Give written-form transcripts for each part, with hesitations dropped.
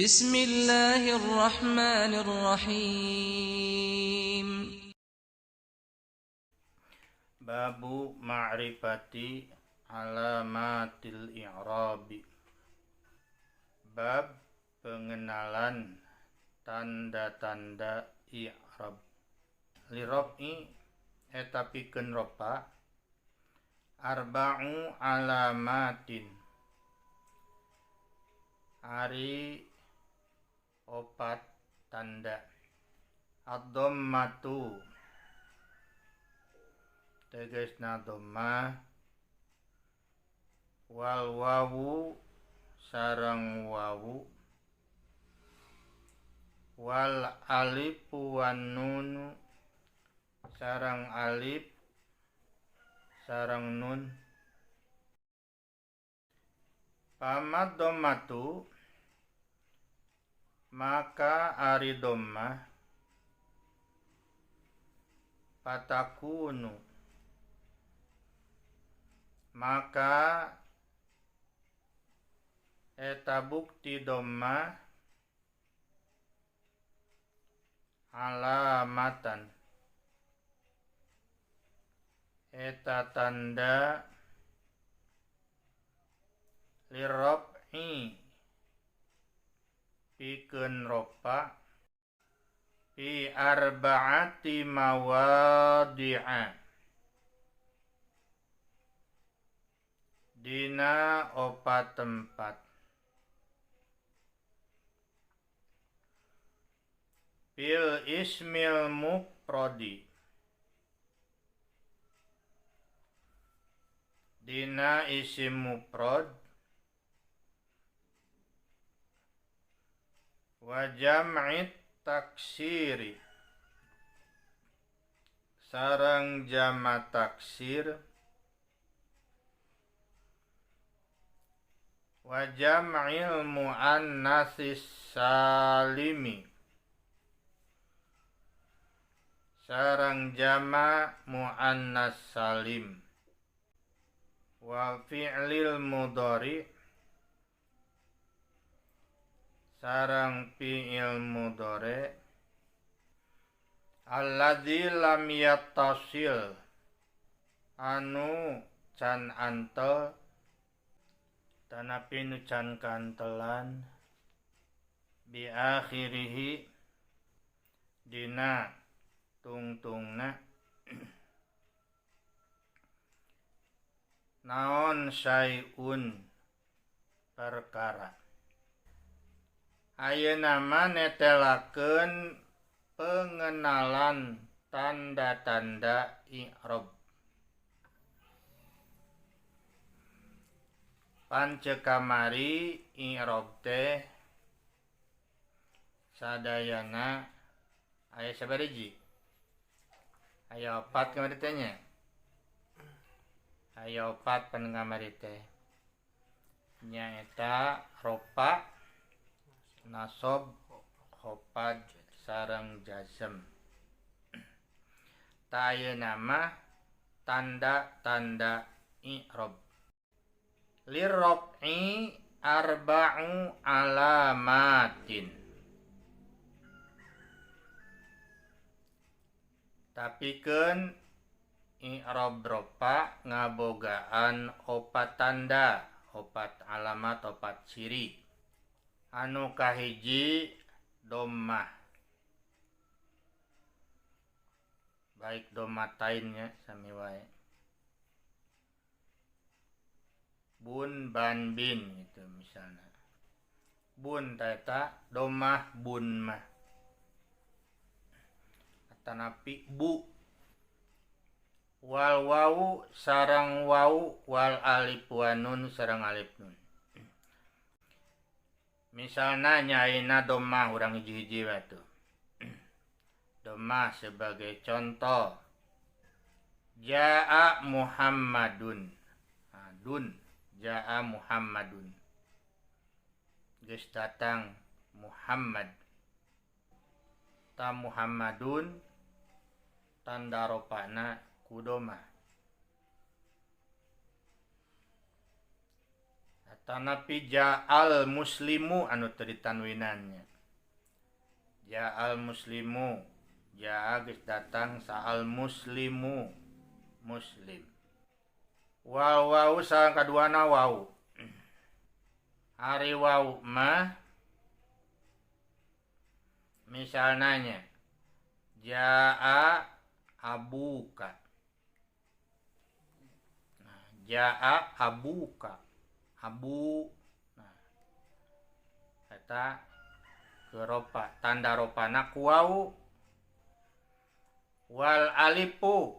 بسم الله الرحمن الرحيم. Babu ma'rifati alamatil i'rabi. Bab pengenalan tanda-tanda i'rab. Lirab'i eta pikeun ropa arba'u alamatin, ari opat tanda. Ad-dhammatu tegasna dhammah, wal wawu sareng wawu, wal alif wan nun sareng alif sareng nun. Pamad dhammatu maka ari dhammah patakunu maka eta bukti dhammah alamatan eta tanda lirab'i pikeun ropa fi arba'ati mawadi'a dina opat tempat. Fil ismil mufradi dina isim mufrad, wa jam'it taksiri sareng jama taksir, wa jam'il muannatsis salimi sareng jama muannas salim, wa fi'lil mudhari sareng fi'il mudhari alladzi lam yattasil anu can antel tanapi nu can kantelan bi akhirihi dina tungtungna naon syai'un perkara. Ayeuna mah netelakeun pengenalan tanda-tanda i'rab. Pance kamari i'rab teh sadayana aya sabaraha? Aya opat kamari teh nya. Aya opat pan kamari teh. Nyaeta ropa, nasob, khofad, sareng jazm. Ta ayeuna mah tanda-tanda i'rab. Lirab'i arba'u alamatin. Tapikeun i'rab ropa ngabogaan opat tanda, opat alamat, opat ciri. Anu kahiji dhammah, baik dhammatainnya sami wae, bun ban bin gitu misalnya. Bun ta dhammah bun mah, atanapi bu. Wal wawu sareng wawu, wal alif wan nun sareng alif nun. Misalnya nyaina dhammah urang hiji-hiji we tuh. Dhammah sebagai contoh. Jaa Muhammadun. Dun jaa Muhammadun. Geus datang Muhammad. Ta Muhammadun tanda ropana ku dhammah. Atanapi ja'al muslimu anu teu ditanwinannya. Ja'al muslimu, ja'a geus datang sa'al muslimu, muslim. Wal wau sareng kaduana wau. Ari wau mah misalna nya ja'a abuka. Nah, ja'a abuka. Abu. Nah, eta keropa tanda ropana ku wau. Wal alifu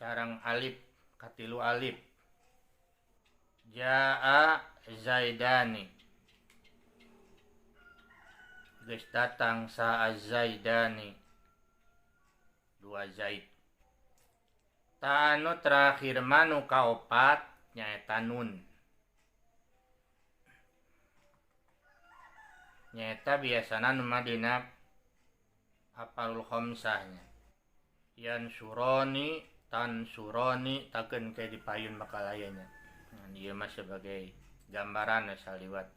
sareng alif katilu alif. Ja'a Zaidani. Geus datang sa'a Zaidani. Dua Zaid. Ta anu terakhir manu kaopat nyaeta nun. Nyaeta biasana nu mah dina apalul khamsahnya. Yan suroni tan suroni takeun ke dipayun bakal aya nya. Nah, ieu mah sebagai gambaran saliwat.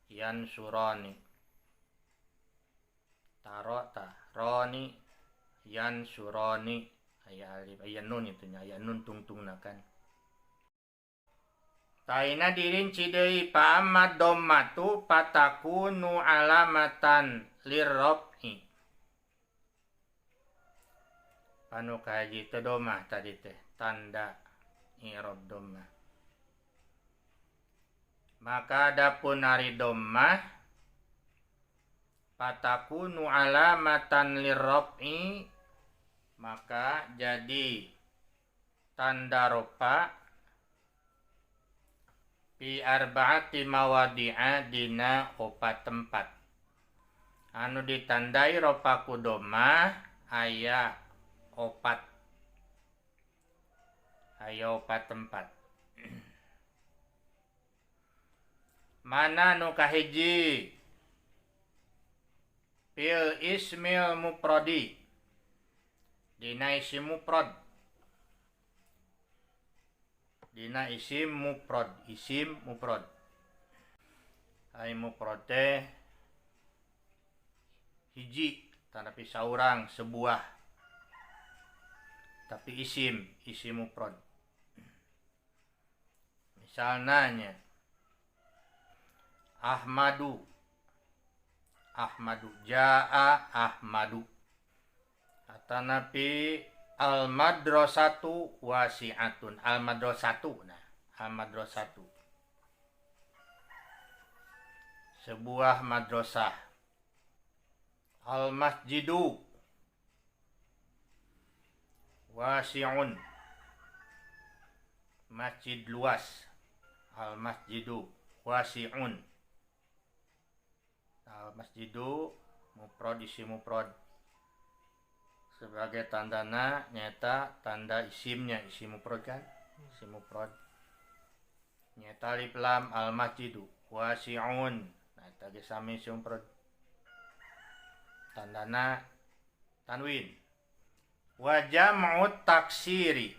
Yan suroni taro ta roni yan suroni aya alif aya nun itu nya aya nun tungtungna kan. Taina dirinci deui fa amma dhammatu fatakunu alamatan lirraf'i. Anu kahiji teh dhammah tadi teh tanda i'rab dhammah. Maka adapun ari dhammah fatakunu alamatan lirraf'i maka jadi tanda rofa fi arba'ati mawadi'a dina opat tempat. Anu ditandai rofa ku dhammah aya opat. Aya opat tempat. Mana nu kahiji? Fil ismil mufradi. Dina isim mufrad. Dina isim mufrad, isim mufrad. Ai mufrad teh hiji tanapi saurang sebuah. Tapi isim, isim mufrad. Misalna nya Ahmadu. Ahmadu jaa Ahmadu. Atanapi al madrasatu wasi'atun. Al madrasatu, nah, al madrasatu. Sebuah madrasah. Al masjidu wasi'un. Masjid luas. Al masjidu wasi'un. Al masjidu mufrad isim mufrad. Sebagai tandana nyata tanda isimnya isim mufrad kan? Isim mufrad. Nyata alif lam al masjidu wasi'un. Nah eta ge sami isim mufrad. Tandana tanwin. Wa jam'u taksiri.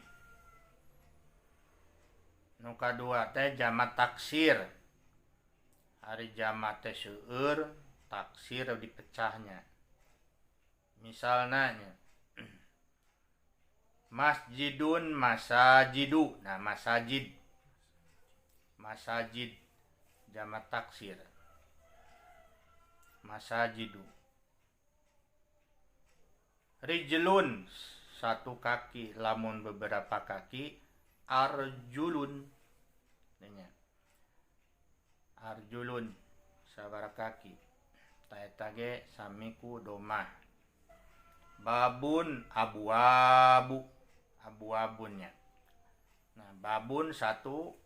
Nu kadua teh jamak taksir. Ari jamak teh seueur, taksir dipecahnya. Misalna nya masjidun masajidu. Nah, masajid. Masajid jamak taksir. Masajidu. Rijlun satu kaki, lamun beberapa kaki arjulun. Nya. Arjulun sabaraha kaki. Ta eta ge sami ku domah. Babun abuabu. Abuabunnya. Nah, babun satu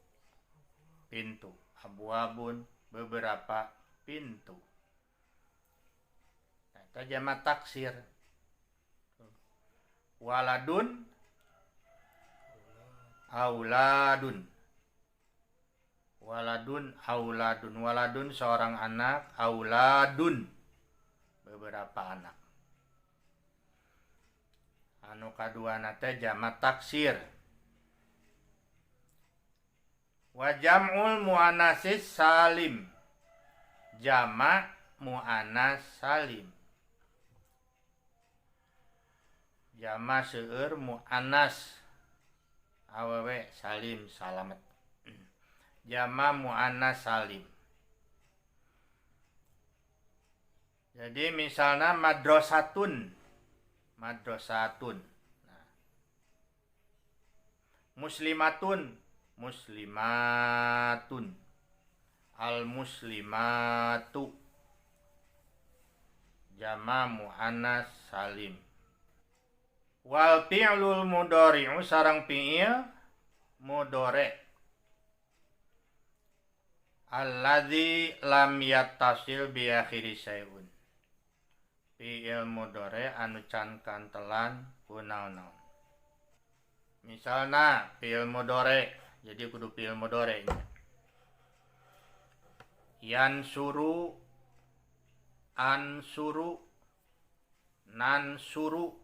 pintu, abuabun beberapa pintu. Nah, itu jamak taksir. Waladun auladun. Waladun auladun. Waladun seorang anak, auladun beberapa anak. Anu kaduana teh jamak taksir. Wa jam'ul muannasis salim, jama' muannas salim, jama seueur muannas awewe salim salamet, jama muannas salim. Jadi misalnya madrasatun, madrasatun, nah. Muslimatun, muslimatun, al muslimatu, jama muannas salim. Wal fi'lul mudhari'u sareng fi'il mudhari' alladzi lam yattasil bi akhiri syai'un, fi'il mudhari' anu can kantelan ku naon-naon. Misalna fi'il mudhari', jadi kudu fi'il mudhari' nya. Yansuru, ansuru, nansuru,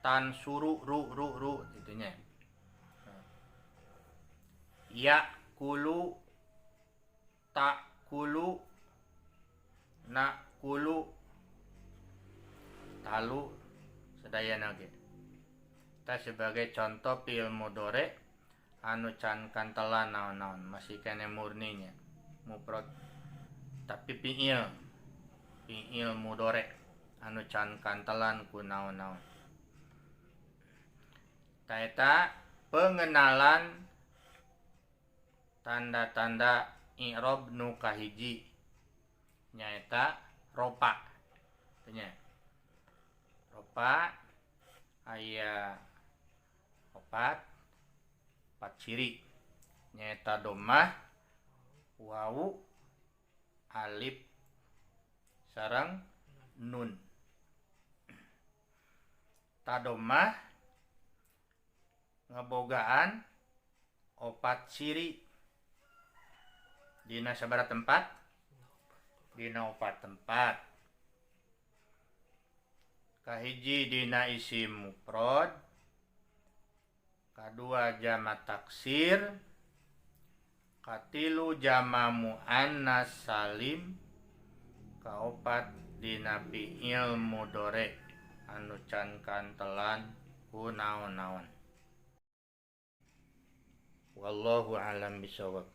tansuru, ru ru ru itunya. Yakulu, takulu, nakulu, talu sadayana ge. Kita sebagai contoh fi'il mudhari' anu can kantelan naon-naon, masih kene murninya mufrad tapi fi'il mudhari' anu can kantelan ku naon-naon. Ta eta pengenalan tanda-tanda i'rab nu kahiji nyaeta ropa. Nya ropa aya opat ciri nyaeta domah, wawu, alif sareng nun. Tadomah ngebogaan opat ciri dina sabaraha tempat? Dina opat tempat. Kahiji dina isim mufrad, kadua jama taksir, katilu jama muannas salim, kaopat dina fi'il mudhari' anu can kantelan ku naon-naon. Wallahu a'lam bishawab.